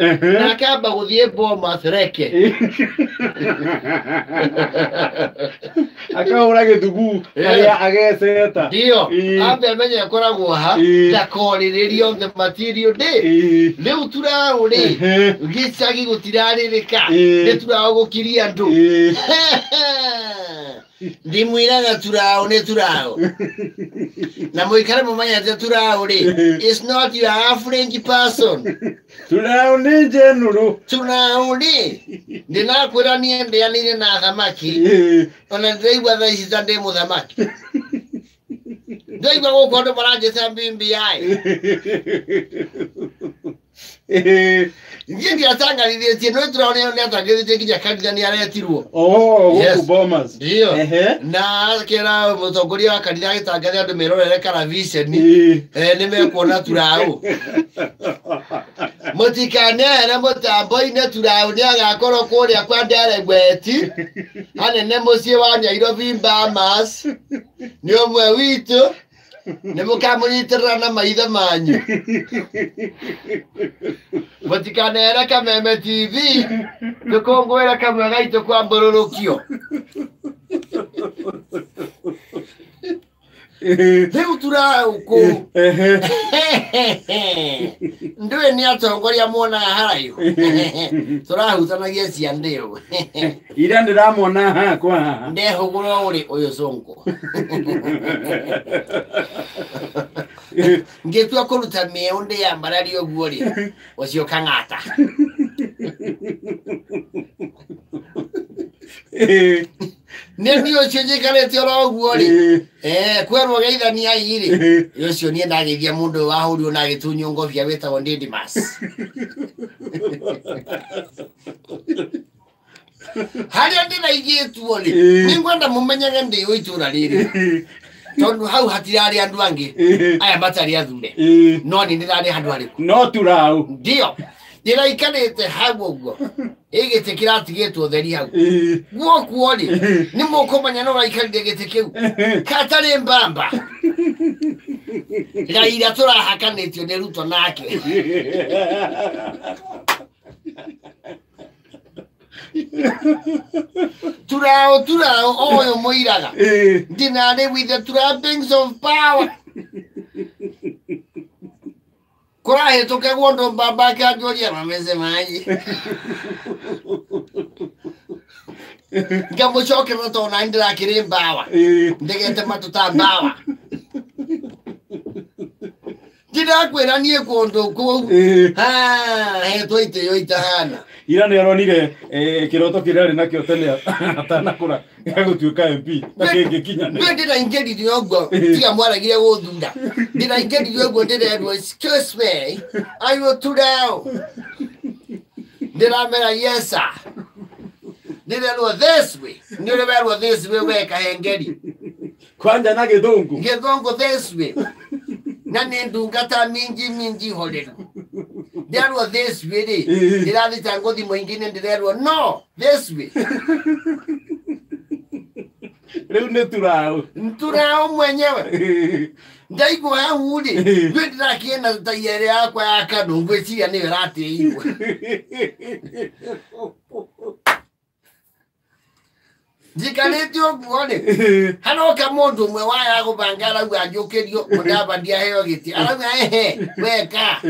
Na akamba gũthiĩ Bomas reke. Akahũra gĩthugu harĩa ageceta. Ndio, ambe amenye akoragwo ha, ndakorĩrĩrio the material day. Rĩu turaũ rĩ, gĩcagi gũtirarĩrĩka, nĩ turaũ gũkiria andũ. Ndimwĩraga turaũ nĩ turaũ. Na mũikare mũmenyete turaũ rĩ, it's not your average person. Turaũ nĩ njenũrũ. Turaũ rĩ, ndĩnakwĩra niĩ ndĩanĩire na thamaki, ona ndĩraigua thaa ici ta ndĩ mũthamaki. Ndaigua gũkũ andũ maranjĩta BBI. Niĩ ndiatangarithĩtie, no turaũ nĩ atangarithĩtie nginya kanitha nĩ aretirwo. Oh, gũkũ Yes. Bomas. Ndio. Na akĩra mũtongoria wa kanitha agĩtangatha andũ merorere karaviceni. Nĩ mekuona turaũ. Mũtikanehere mũtambo-inĩ turaũ nĩ agakorwo kũrĩa kwa Nderegweti, hanene mũciĩ wa Nairobi Bahamas. Nĩ ũmwe witũ, nĩ mũkamũnyitĩrĩra na maitho manyu. Mũtikanehere Kameme TV, tũkũngũĩre kamwe gaitũ kwambũrũrũkio. Rĩu turaũ kũu. Ndũĩ nĩ atongoria muonaga haraihu. Tũrahutanagia ciande ũũ. Ira ndĩramwona hakwa haha. Ndehũgũra ũrĩ ũyũ cũngũ. Ngĩtua kũruta mĩeũ ndĩyambararie ũguo rĩ, ũcio kang'ata. Nĩ niĩ ũcio njikarĩte oro ũguo rĩ. Kwerwo geithania rĩ. Ũcio niĩ ndageithia mũndũ ũyũ wahũrirwo na agĩtunywo ngobia wĩtagwo Didmus. Harĩa ndĩraigĩtwo rĩ, nĩngwenda mũmenyage ndĩ o itũra rĩrĩ. Tondũ hau hatirarĩ andũ angĩ, aya matarĩ athure. No niĩ ndĩrarĩ handũ harĩkũ? No turaũ. Ndio. Ndĩraikarĩte hau ũguo. Ĩ gĩtĩ kĩratigĩtwo theri hau. Guokuo rĩ, nĩ mũkũmenya no ũraikarire gĩtĩ kĩu. Katarĩ mbamba. Raila tũrahakanĩtio nĩ Ruto nake. Turaũ turaũ ũyũ mũiraga. Ndinarĩ with the trappings of power. Kũrahĩtũkagwo ũndũ mbamba akanjũria mamesemaje. Ngamũcokerera tondũ nani ndĩrakĩrĩ mbawa. Ndegete matũ ta mbawa. Ndĩrakwĩra niĩ kũndũ kũu. Hetwo itĩo itahana. Ira nĩ aronire kĩroto kĩrĩa arĩ nakĩo tene atanakũra gĩa gũtuĩka MP ta kĩngĩkinyanĩra. Niĩ ndĩraingĩrire ũguo, tiga mwaregire gũthura. Ndĩraingĩrire ũguo ndĩrerwo, excuse me, are you turaũ? Ndĩramera yes sir. Ndĩrerwo this way. Nĩ ũrĩ werwo this way we kahengeri. Kwanja na gĩthũngũ. Gĩthũngũ this way. Na nĩ ndungata mingi mingi horeru. Ndĩrerwo this way rĩ, ndĩrathiĩ ngũthi mũingĩ-inĩ ndĩrerwo no, this way. Rĩu nĩ turaũ. Turaũ mwenyewe. Ndaigua hau rĩ, niĩ ndĩrakĩena ta ĩrĩa yakwa ya Kanu, ngwĩciria nĩyo ĩratĩirwo. Njikarĩte ũguo rĩ, haroka mũndũ ũmwe waya gũbanga arauga njũkĩrio, Mũdavadi aheo gĩtĩ. Arauga ehe, weka.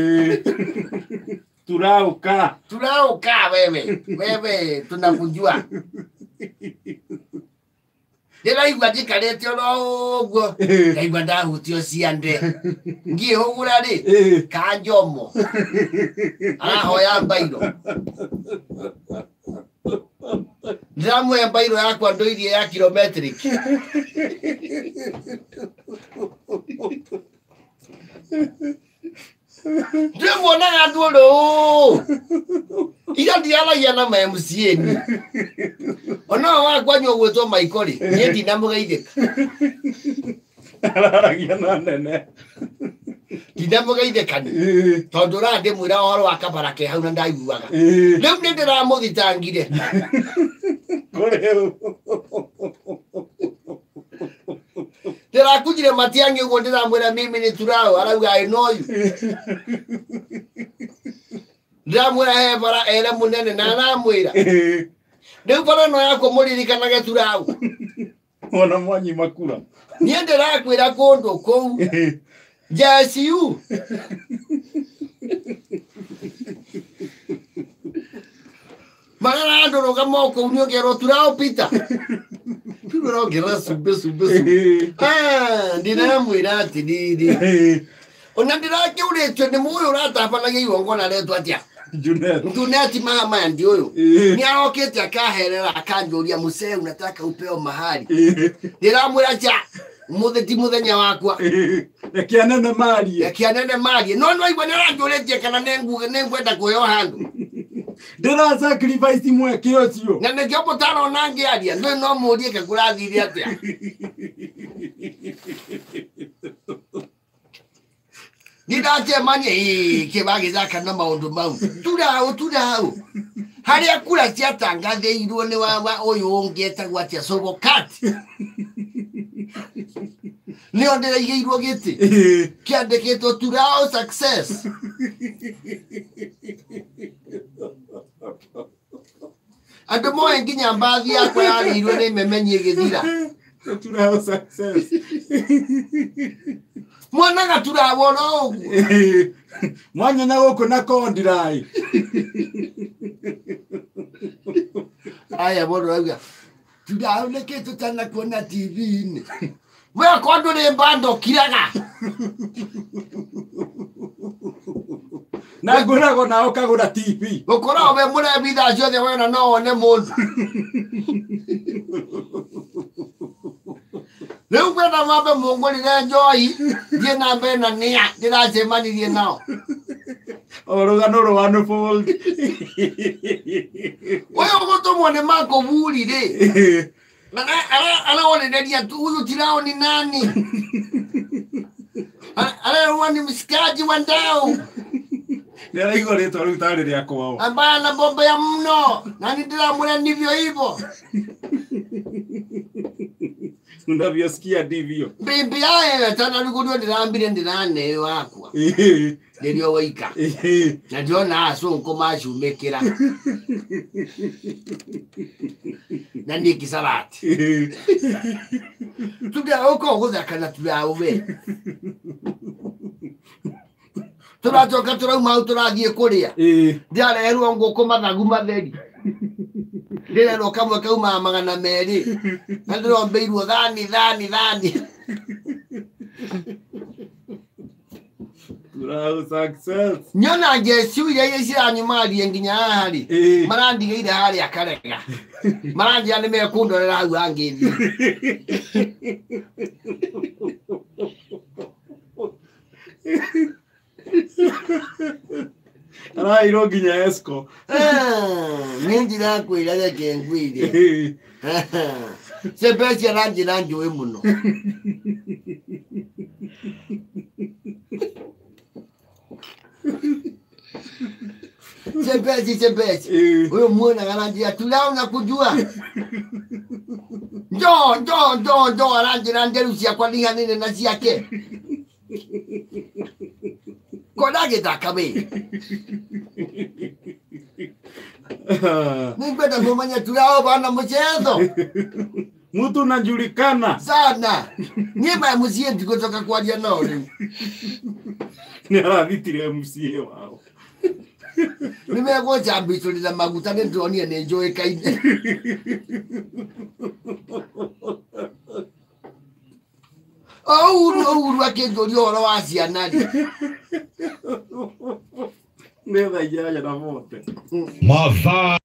Turaũ ka. Turaũ ka wewe. Wewe tunakujua. Ndĩraigua njikarĩte oro ũguo, ndaigua ndahutio ciande. Ngĩhũgũra rĩ, Kanjomo. Arahoya mbairũ. Ndĩramũhe mbairũ yakwa ndũirie ya kilometric. Ndĩmuonaga andũ ũrũ. Ira ndiaragia na ma MCA ni. Ona wakwa nyua gwĩtwo Michael rĩ, niĩ ndinamũgeithĩka. Araragia na nene. Ndinamũgeithĩka nĩ. Tondũ ũrandĩmwĩra ũhoro wa kabara ke hau na ndaiguaga. Rĩu nĩ ndĩramũthitangire. Kũrĩ ũ? Ndĩrakunjire Matiang'i ũguo ndĩramwĩra mimi nĩ turaũ, arauga I know you. Ndĩramwĩra he bara ere mũnene na aramwĩra. Rĩu bara ĩno yakwa mũririkanage turau. Mwana mwanyi makura. Niĩ ndĩrakwĩra kũndũ kũu. Jesiu. Marara andũ moko kũu nĩũkerwo turau Peter. Rĩu ũrongerera cumbĩ cumbĩ cumbĩ. Ah, ndĩramwĩra atĩrĩrĩ. Ona ndĩrakĩũrĩtio nĩ mũyũ ũratabanagia igongona retwo atĩa? Junet. Junet mama ndi ũyũ. Nĩ arokĩte akaherera akanjũria mũcee unataka upeo mahali. Ndĩramwĩra cha mũthĩ ti mũthenya wakwa. Reke anene marie. Reke anene marie. No no igua nĩ aranjũrĩtie kana nĩ ngwenda kũheo handũ. Ndĩra sacrifice mweke ũcio. Na nĩkĩo mũtarona ngĩaria ndũĩ no mũrie ke kũrathire atĩa. Ndindacemania kĩbagĩthaka na maũndũ mau. Turau turau. Harĩa kura ciatangathĩirwo nĩ wa ũyũ ũngĩ etagwo atĩa Sobokati. Nĩo ndĩraigĩirwo gĩtĩ. Kĩandĩkĩtwo turau success. Andũ moe nginya mbathi yakwa yarĩirwo nĩ memenyi ĩgĩthira. Turau success. Mwonaga turau oro ũguo. Mwanyona gũkũ na kondirai. Aya mũndũ arauga turau nĩkĩ tũtanakuona TV-inĩ. We okorwo ndũrĩ bando kiraga. Na ngũragwo na ũkagũra TV. Gũkoragwo we mũrebi thaa ciothe wena no wone mũndũ. Rĩu kwenda mambe mũngũrĩre njohi thiĩ na mbere na nĩa ndĩracemanirie nao. O rũgano rwa unfold. Ũyũ gũtũmwo nĩ Makũburi rĩ. Anaonereria tu huyu Tirao ni nani? Anaona ni msikaji wa ndao. Nĩ araigua rĩtwa rĩu tarĩ rĩa kwao. Ambaye anabombea mno. Na ndĩramwĩra ndivyo hivyo. Unavyosikia ndivyo. BBI tana rĩu ndĩrambire ndĩraneo wakwa. Nĩrĩo waika. Na ndĩrona acũngũ macumĩkĩra. Na niĩ kĩcarati. Tũndĩra ũgũthaka na turau we. Tũracoka tũrauma hau tũrathiĩ kũrĩa. Ndĩrareherwo ngũkũ mathagu matheri. Ndĩrerwo kamwe kaumaga 200. Na ndĩrombĩirwo thani thani thani. Turau success. Nyona Jesu iria ciranyumarie nginya haha rĩ. Marandigĩire harĩa Karega. Maranjĩra nĩ mekũndorera hau hangĩthiĩ. Arairwo nginya Esco. Niĩ ndirakwĩra reke ngwĩre. Sebeci aranjĩra njũĩ mũno. Sebeci sebeci. Ũyũ muonaga aranjĩra turau na kujua. Njoo njoo njoo njoo aranjĩra nderu ciakwa nihanine na ciake. Ko ndagĩthaka we. Nĩngwenda kũmenya turau bana mchezo. Mtu unajulikana sana. Niĩ ma MCA ndigũcoka kwaria nao rĩu. Nĩ arathitire MCA wao. Nĩ megũnjambicũrĩra maguta nĩ ndĩronire nĩ njũĩkaine. Ouru ouru akĩnjũria ũhoro wa ciana rĩ. Nĩ thaa 8:40. Mathaa